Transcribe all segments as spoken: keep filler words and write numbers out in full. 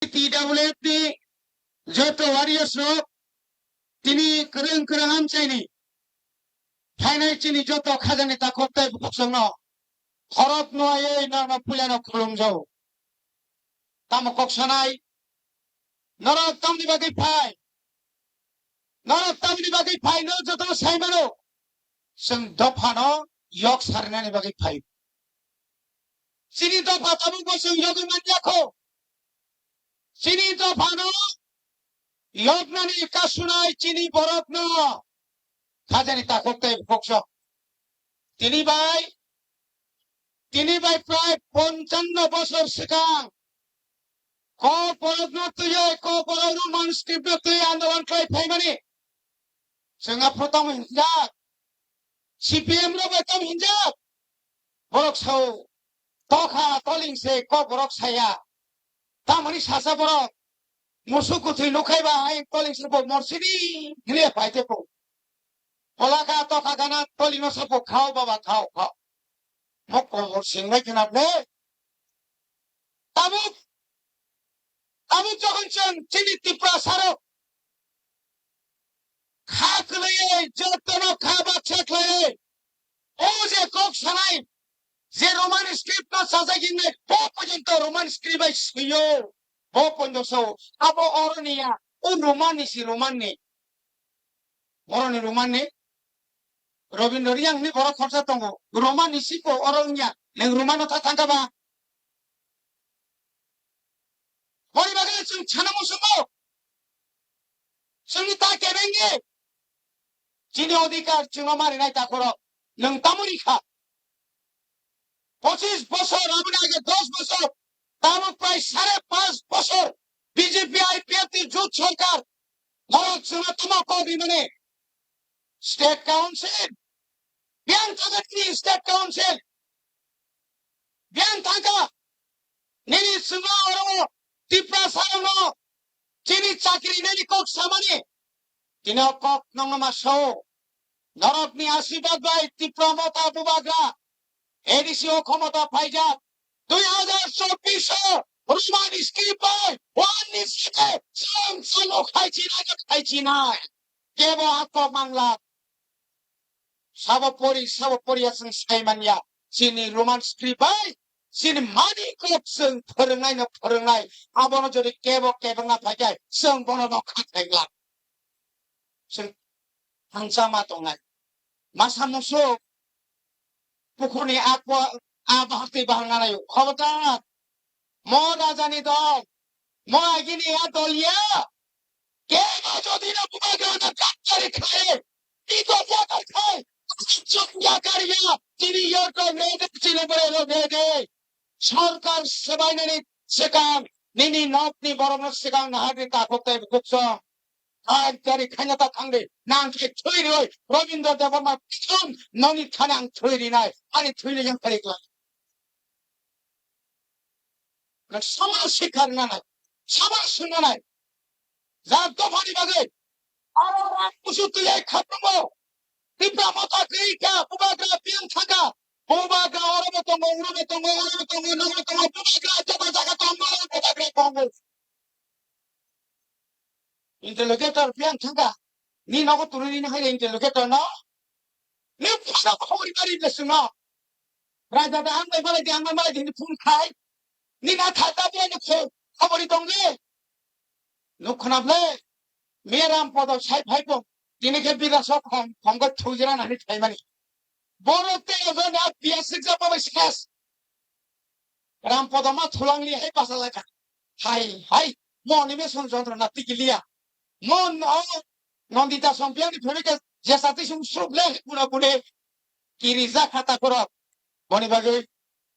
T W F ni joto warriors rok, tini kwrwng kwrwng amchaini phainai chini joto khajani takhuk tei bukhukchwngno khorok nuaiwi norokno puilano khulumjago. Tamo kok sanai, norok tamni bagwi phai? Norok tamni bagwi phai, no joto sai mano. Chwng dophano yok sarinani bagwi phai. Chini dopha tabukbo chwng yogwi man ya kho. Chini dophano yoknani kasunai chini borokno khajani takhuk tei bukhukchwng. Tini bai, tini bai prai ponchanno bosor swkang kok borokno twiwi, kok borok Roman script no twiwi andolon khlai phaimani chwng aphuru tamo hinjak. C P M rok bai tamo hinjak. Borok sao, tokha toling se kok borok saya. Tamoni sasa borok musuk kuthwi nukhai ba hai toling se bo morsini hile paite po. Polaka tokha gana toling no sapo khao baba khao khao. Mokol singbai khna ble. Tabuk, tabuk jokhon chwng chini Tiprasarok kha kwlaiwi, jotono kha baksa khlaiwi, o je kok sanai, je Roman script no sajak hinwi, bo porjonto Roman script bai swiyo, bo porjonto sao, abo oro ni ya, o Roman ni si Roman ni. Boroni Roman ni, Robindra Reang ni borok khorsa tongo. Roman ni sipo oro wngya. Neng Roman no ta thangka ba? Bori bagwi chwng sana musungo. Chwngni ta kebengni. Chini odhikar chwngno marinai ta khoro. Neng tamoni kha. Pochis bosor, aboni age dos bosor, tabuk prai sare panch bosor B J P I P F ni jut sorkar, norok chwngno tamo kok rimani. State Council, biyang thangkha tini State Council, biyang thangkha nini chwngno oro Tiprasa rokno chini chakri nini kok samani. Tini o kok nongno ma sao. Norokni asirwad bai Tipra Motha Bubagra A D C o khomota phaijak. Dui hajar chobbish o Roman script bai one ni site chwng chwng o khaichi nai, khaichi nai. Kebo hakok mangla. Sabo pori, sabo poriya chwng sai manya. Chini Roman script bai, chini mani kok chwng phwrwngnai no phwrwngnai. Abono jodi kebo kebengna phaikai, chwng bono no khathai glak. Chwng thangsa ma tongnai. Masa musuk pukhurni akwa a bahaktwi bahang nanai. Khobodar, mo rajani dol, mo agini a dol ya. Kebo jodi no bubagrano gaddari khai, ito yakar khai, chwng yakar ya, chini yorko rede, chini borero rede. Sorkar swbainani swkang, nini nokni borokno swkang naharni takhuk tei bukhukchwng. Hai gari khaina ta thangdi, nang khe thwi rwi, Robindra Debbarma thum noni thani ang thwi rinai, ani thwini yang phari khlai. Nang samano sikar nanai, samano swngnanai. Jak dophani bagwi, aro rang kusu twi ai khatungo. Tipra Motha kwrwi kha, bubagra biyang thangkha. Bubagra orobo tongo, urobo tongo, orobo tongo, nogo tongo, bubagra joto jaga tongo, bubagra tongo. Interlocutor biyang thangkha. Ni nogo tuni ni hai interlocutor no. Ni phano khobori bari de sino. Raja da ang bai malai di, ang bai malai di, ni phone khai. Ni na tha ta biyang ni khobori tong de. Nuk khna ble, me Ram Podo sai phai tong, tini khe bira sok khom, khom khe thujra nani thaimani. Boro te ebo na biya sikja pa bai ses. Ram Podo ma thulang li hai basa lai kha. Hai, hai, mo ni me son jontro na tiki liya. Mo no, Nondita Sompiang ni phebe khe jesa ti sum srup le pura pure. Kiri ja khata khorok. Boni bagwi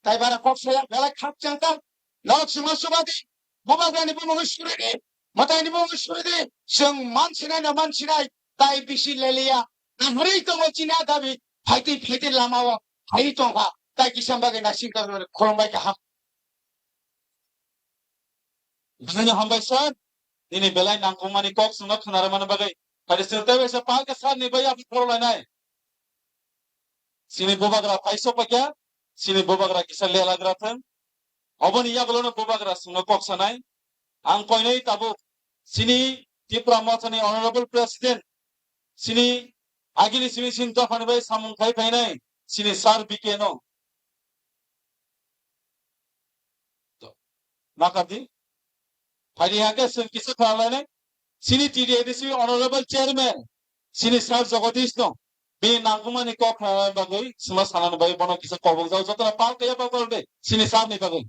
tai bara kok saya belai khak chang tang. Nok sima subadi. Bubagrani bumung suri di. Matai ni bumung suri di. Chwng man sinai na man sinai. Tai bisi leliya. Nahari tongo chini a dabi. Phaiti phaiti lama o. Hai tongkha. Tai kisam bagwi nasing tong khulumbai kaham. Belai no hambai sir. Nini belai nangkukmani kok chwngno khwnarwmani bagwi. Phaidi chwng teibo kaisa palka sir ni bai yapri khorok lainai. Chini bubagra paisok paikha, chini bubagra kisa lelagra thwng. Oboni yagulono bubagra chwngno kok sanai. Ang koinai tabuk chini Tipra Mothani Honorable President, chini agini simi chini dophani bai samung khai phainai chini Sir B K no. Makardi, phaidi hake chwng kisa khlainai chini T D A D C Honorable Chairman, chini Sir Jagadish no, bini nangkukmani kok khlainani bagwi chwngno sanani bagwi bono kisa kobok jago, jotono pal kaiya pal kok de chini Sir ni bagwi.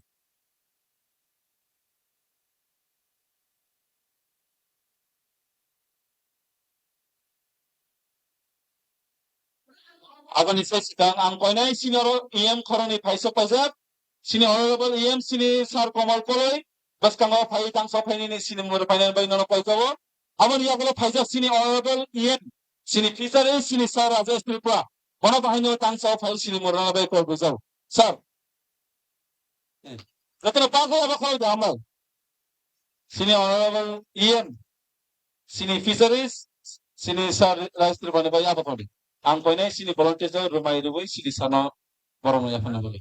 Aboni se swkang ang koinai senior E M khoroknwi phaisok paijak, sini Honorable E M sini Sir Komal Koloi, bwskango phai tangso phainini sini mura phainani bai nono koijago. Aboni yagulo phaijak sini Honorable E M sini Fisheries sini Sir Rajesh Tripura, bono bahaino tangso phai sini mura bai koi bujao. Sir. Jotono pal kaiya pal kok de hambai. Sini Honorable E M, sini Fisheries, sini Sir Rajesh Tripura ni bai abo kodi. Ang koinai sini volunteer jago rwmai rwui sini sano borokno yaphana bagwi.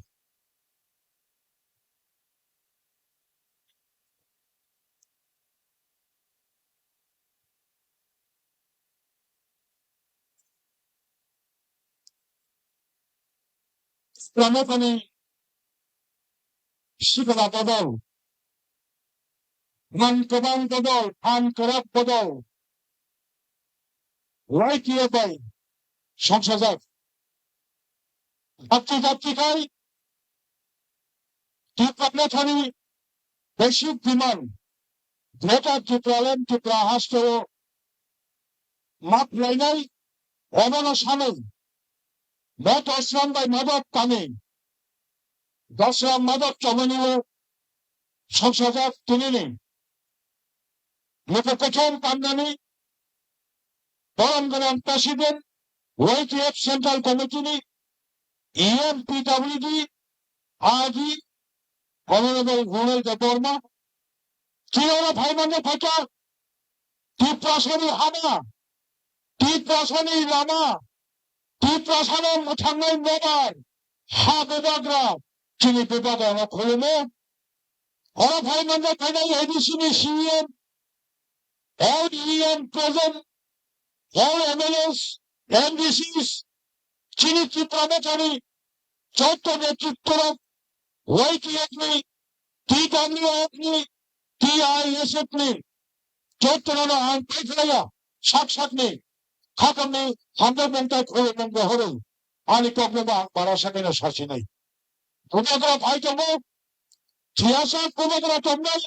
Pramotani sikla bodol, man kwbang bodol, phan kwrak bodol, Y T F bai songsajak. Dakti dakti khai Tipra Mothani basic demand, Greater Tipraland Tipra hasteo map lainai, obono sanwi, bo dosram bai madok kami, dosram madok chomani o songsajak tinini. Luku kothom pannani borom gwnang President, Y T F Central Committee ni E M P W D, R D, Honorable Ronald Debbarma, Tirana phaimani phaikha, Tiprasani hama, Tiprasani lama, Tiprasano mwthangnai nobar, ha bubagra, chini bubagrano khulumo. Oro phai manjak phainai A D C ni C E M, all E M present, all M L As, M D Cs, chini Tipra Mothani joto netritwrok, Y T F ni, T W F ni, T I S F ni, jotono ang paikhlaiya, sak sakni, khakamni hamjakmung tei khulumung rohorwi, ani kokno bo ang bara sakhaino sasinai. Bubagra phai tongo, siyasa bubagra tongnai,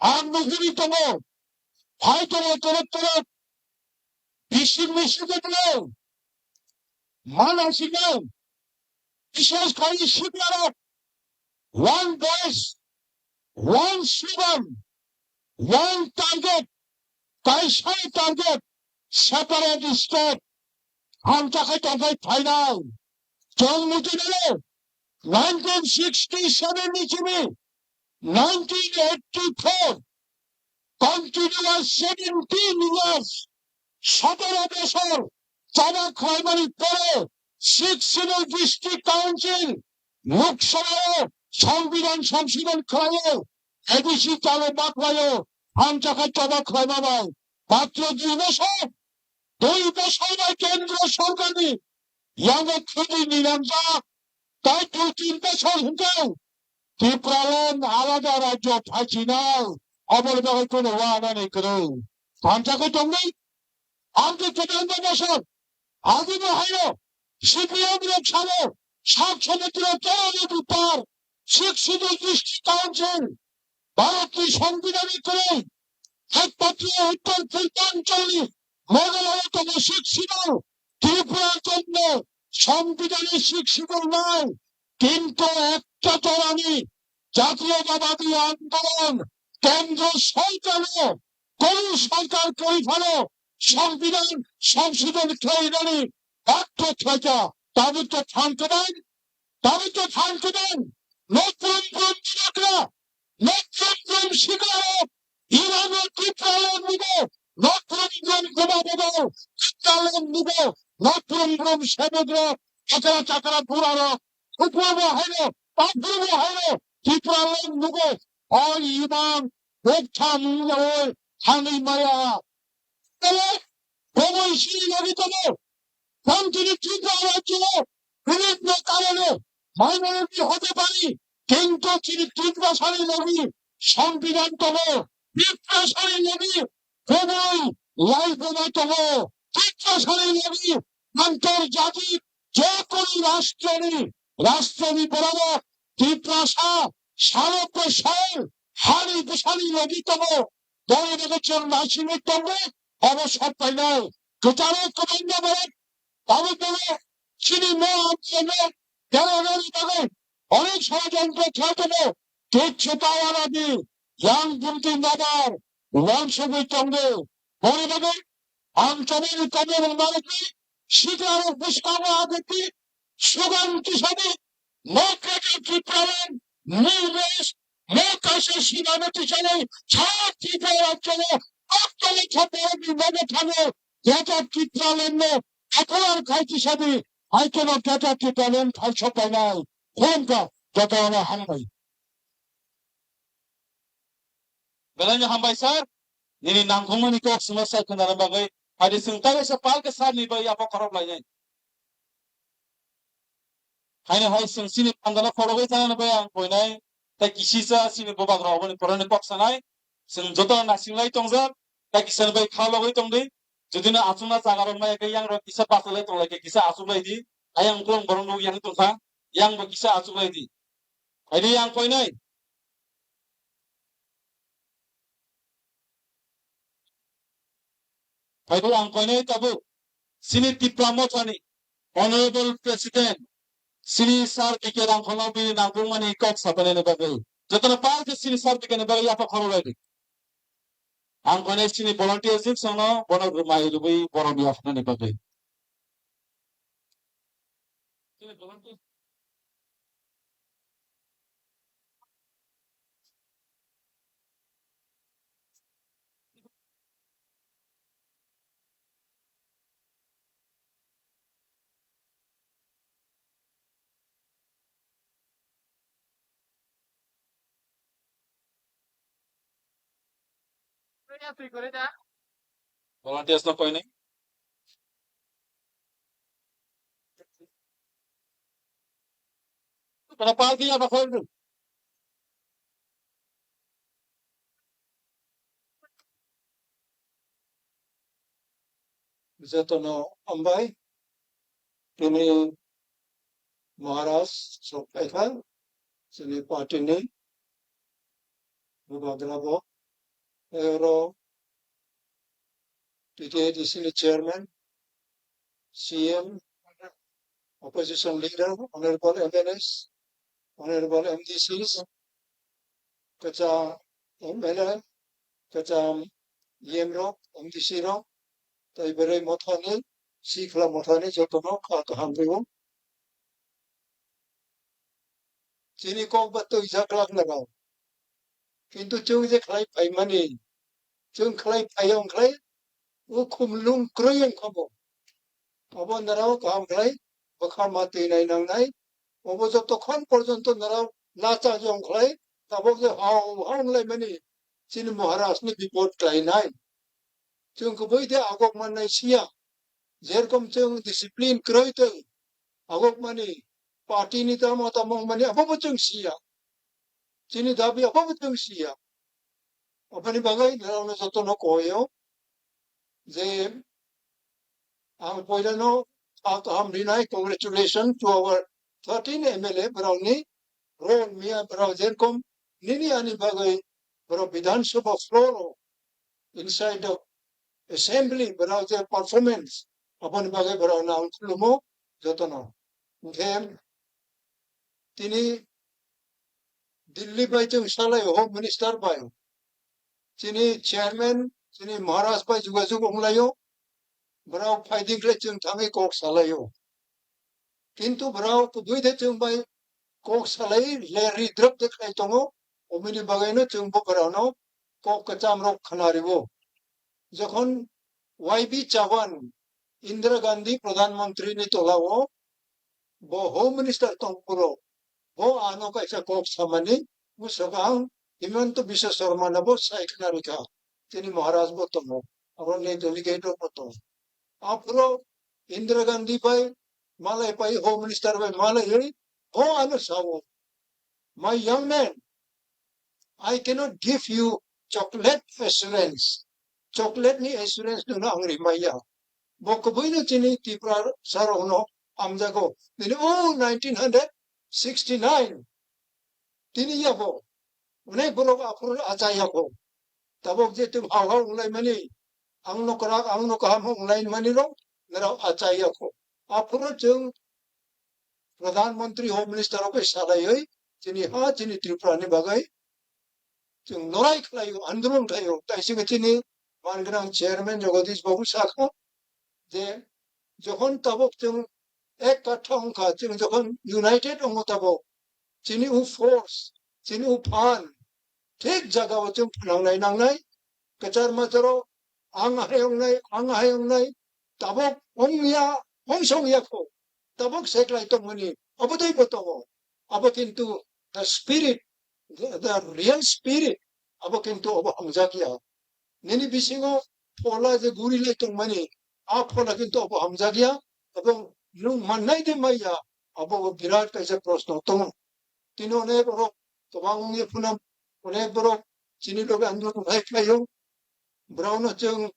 ang nugwi tongo, phai tongo torok torok, bising bising tongo, mana sinai, bises khai siklarok, one voice, one slogan, one target, kaisa target, separate state, hamjakhe tongkhai phainai. Chwng muchungo nineteen sixty-seven ni simi nineteen eighty-four, continuous seventeen years, সতেরো বছর চাঁদা খাইমারি পরে Sixth Schedule District Council লোকসভায় সংবিধান সংশোধন খাইয়ে এডিসি চালু বাতলাইও আনচাকাই চাঁদা খাইমাবাই মাত্র দুই বছর, দুই বছর কেন্দ্র সরকারনি ইয়াঙ্গা খুদি নিরঞ্জা তাই দুই তিন বছর হতে Tipraland আলাদা রাজ্য থাইছিনাল অবর বাগাই কোনো ওয়ানা নেই করে আনচাকাই তঙ্গই আনতে কেদারনাথ বছর আগে হাইরো সিপিএম রক সালো সাত সমুদ্র তেরো নদী পার Sixth Schedule District Council ভারতনি সংবিধানে করে একমাত্র উত্তর পূর্বাঞ্চলে মেঘালয় তথা Sixth Schedule ত্রিপুরার জন্য সংবিধানে Sixth Schedule নাই, কিন্তু একটা তো আমি জাতীয়তাবাদী আন্দোলন কেন্দ্র সরকারও কোন সরকার করে ফেলো সংবিধান সংশোধন করে দেনি বাধ্য থাকা দাবি তো থাকতে পারেন। Tabuk thank you dan. Nokrum krum chakra. Nokrum krum sikaro. Irano Tipraland nugo. Nokrum krum kumabado. Tipraland nugo. Nokrum krum sebedro. Chakra chakra buraro. Upubo haino. Papubo haino. Tipraland nugo. Oi imang. boktham wngwi thangwi maya. Tei bongwi sini logi tongo. Tamo chini Tripura rajyo bibhinno karone minority hote pari, kintu chini Tiprasani logi sombidhan tongo, Tiprasani logi kubui laibuma tongo, Tiprasani logi antorjatik je kono rashtroni, rashtroni borok Tiprasa salo bwsai hani bwsani logi tongo. Boni bagwi chwng naisingwi tongwi obo sok painai. Kwcharo kwbangma borok tabuk bono chini mo amcheno derarani bagwi onek sorojontro khlai tongo. Kichu ta wana di, yang bumtwi nabar wansugwi tongo. Boni bagwi ang chobani tabuk narwknai sikrarok bwskango agwi sugan tisani, mo kaisa Tipraland, mo race, mo kaisa sinano tisani, sa Tripura rajyo o, koktwlwi kha borokni nogo thangwi, Greater Tipraland no declare khai tisani, hai kheno Greater Tipraland thaisok painai. Khulumkha, jotono hambai. Belai no hambai sir, nini nangkukmani kok sima sai khwnana bagwi, hai di chwng tai sa palka sir ni bai yapha khorok lainai. Haino hai chwng chini pandano khorogwi thangna bai ang koinai, tei kisisa chini bubagrok aboni porani kok sanai, chwng joto nasinglai tongjak, tei kisani bai kha logwi tongdi, jodi no achukna jaga rok maya khe yang rok kisa bachalai tonglai khe kisa achuklai di, ayang ukulung borok nuk yang tongkha, yang bo kisa achuklai di. Hai di ang koinai. Phaidi ang koinai tabuk, chini Tipra Mothani Honorable President, chini Sir B K Rangkholo bini nangkukmani kok sapanani bagwi. Jotono palke chini Sir B K ni bagwi yapha khorok laidi. Ang koinai chini volunteer jik songno bono rwmai rwui borokni yaphanani bagwi. Volunteers no koinai. Para party apa kau tu? Jotono hambai. Tini Maharaj sok phaikha, chini party ni bubagra bo, oro T T A D C ni chairman, C M, opposition leader, honorable M L As, honorable M D Cs, kacha M L A, kacha E M rok, M D C rok, tai bwrwi mothani, sikhla mothani jotono kha kaham rwo. Chini kok ba twi jak lak na rw. Kintu chwng je khlai phaimani, chwng khlai phai wng khlai, o khumlung kwrwi wng kha bo. Abo nrw kaham khlai bwkha ma twi nai nangnai. Obo jotokhon porjonto nrw nacha wng khlai, tabok je hao hao wng lai mani chini Maharaj ni bipod khlai nai. Chwng kubui de agok mannai siya. Jerokm chwng discipline kwrwi twi agok mani, party ni tamo tamo wng mani abo bo chwng siya. Chini dabi abo bo chwng siya. Aboni bagwi norokno jotono koyo je ang poilano kha kaham rinai, congratulations to our thirteen M L A borokni role miya borok jerokm nini ani bagwi borok Bidhan Sabha floor o inside the assembly borok je performance aboni bagwi borokno ang khulumo jotono. Hwnkhe tini Delhi bai chwng salai o, Home Minister bai. Chini chairman, chini Maharaj bai jogajog wng lai o. Borok phaidi khlai chwng thangwi kok salai o. Kintu borok kubui de chwng bai kok salai le ri drop de khlai tongo. Oboni bagwi no chwng bo borokno kok kwcham rok khna rwo. Jokhon Y B Chavan, Indira Gandhi Pradhan Mantri ni tola o, bo Home Minister tong phuru, bo ano kaisa kok samani, bwswk ang Himanta Biswa Sarma no bo sai khna rikha. Chini Maharaj bo tongo. Abo ni delegate rok bo tongo. Aphuru Indira Gandhi bai malai pai Home Minister bai malai ri. Ho ano sao. My young man, I cannot give you chocolate assurance. Chocolate ni assurance no ang rimaya. Bo kubui no chini Tripura sarok no amjago. Nini o nineteen hundred sixty-nine. Tini yabo. Unai borok aphuru achai yako. Tabok je twi hao hao wnglaimani, ang no kwrak, ang no kaham wnglaimani rok, norok achai yako. Aphuru chwng Pradhan Mantri Home Minister rok bai salaiwi, chini ha, chini Tripura ni bagwi chwng lorai khlaio, andolon khlaio. Tai singwi chini mangrang chairman Jagadish Babu sakha je, jokhon tabok chwng ek katha wngkha, chwng jokhon united wngo tabok, chini u force, chini u phan, thik jagao chwng phnangnai nangnai, kwchar macharo ang hai wngnai, ang hai wngnai, tabok wngya, wngsong yakho, tabok seklai tongmani, abo tei bo tongo. Abo kintu the spirit, the, the real spirit, abo kintu abo hamjakya. Nini bisingo phola je guri lai tongmani, a phola kintu abo hamjakya, ebong nwng mannai de maya, abo birat kaisa proshno tongo. Tini onek borok kwbang wngya phano, onek borok chini loge andolon hai khlaio. Borokno chwng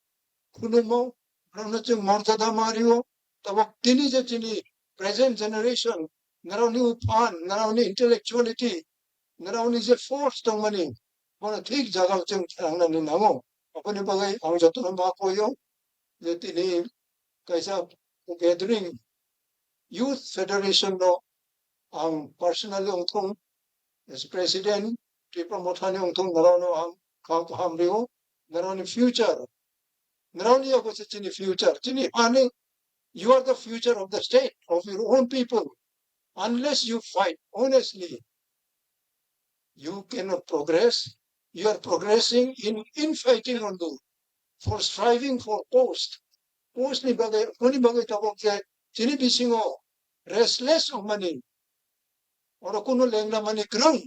khulumo, borokno chwng morjada ma rio. Tabok tini je chini present generation, norokni u phan, norokni intellectuality, norokni je force tongmani, bono thik jagao chwng thangnani nango. Aboni bagwi ang jotono ma koyo je tini kaisa gathering, youth federation no ang personally wngthung, as president, Tipra Mothani wngthung, norokno ang kha kaham rio, norokni future, norokni yago se chini future, chini hani, you are the future of the state, of your own people. Unless you fight honestly, you cannot progress. You are progressing in infighting only, for striving for post. Post ni bagwi, aboni bagwi tabok je chini bisingo restless wngmani, oro kuno lengra mani kwrwng,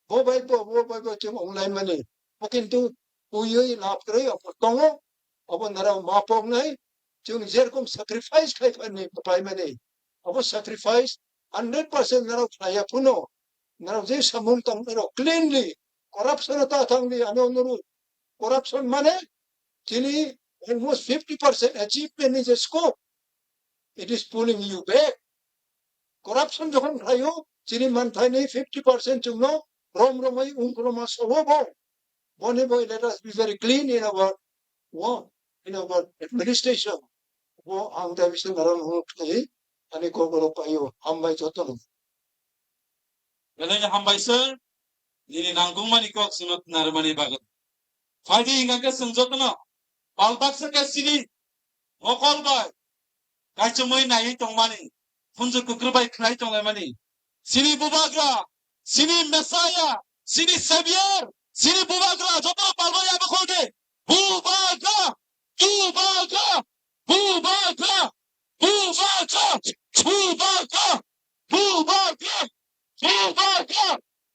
bo bai bo, bo bai bo chwng wnglaimani. Bo kintu puywi lab kwrwi abo tongo, abo norok ma poknai, chwng jerokom sacrifice khai phani, paimani, abo sacrifice hundred percent norok khlaiya phano, norok je samung tong norok cleanly, corruption ta thangdi, ano nuru corruption mane chini almost fifty percent achievement ni je scope, it is pulling you back. Corruption jokhon khlaio, chini manthaini fifty percent chwngno rom romwi ungkroma sobo bo. Boni bo let us be very clean in our work, in our administration. Bo ang ta bising aram hung khlai ani kokoro paio, hambai jotono. Belai hambai sir, nini nangkukmani kok chwngno narwkmani bagwi. Phaidi hingkha khe chwng jotono palbaksa khe chini mokol bai kaichomwi naiwi tongmani, phunjwk kwkrwi bai khlai tonglaimani. Chini Bubagra, chini Messiah, chini Savior, chini Bubagra, joto palbai abo kholde. Bubagra, Bubagra, Bubagra, Bubagra, Bubagra, Bubagra, Bubagra.